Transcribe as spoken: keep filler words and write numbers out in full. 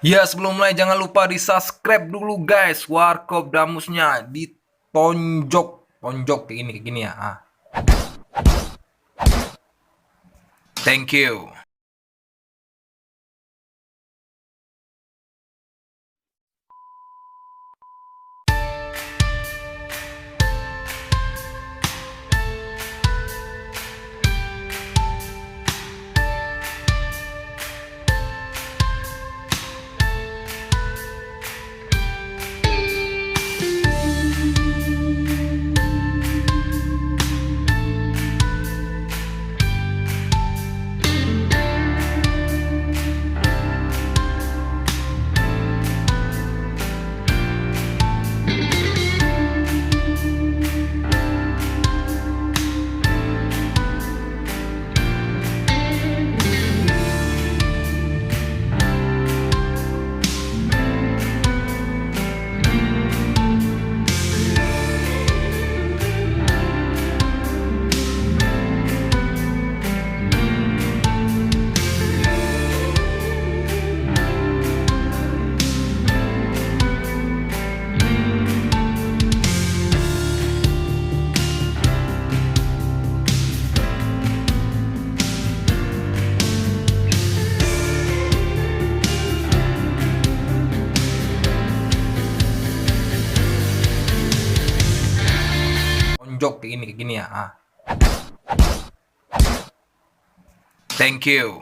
Ya, sebelum mulai, jangan lupa di-subscribe dulu, guys. Warkop Damusnya ditonjok, tonjok kayak gini, kayak gini ya. Ah. Thank you. Tonjok kayak gini, kayak gini ya. Ah. Thank you.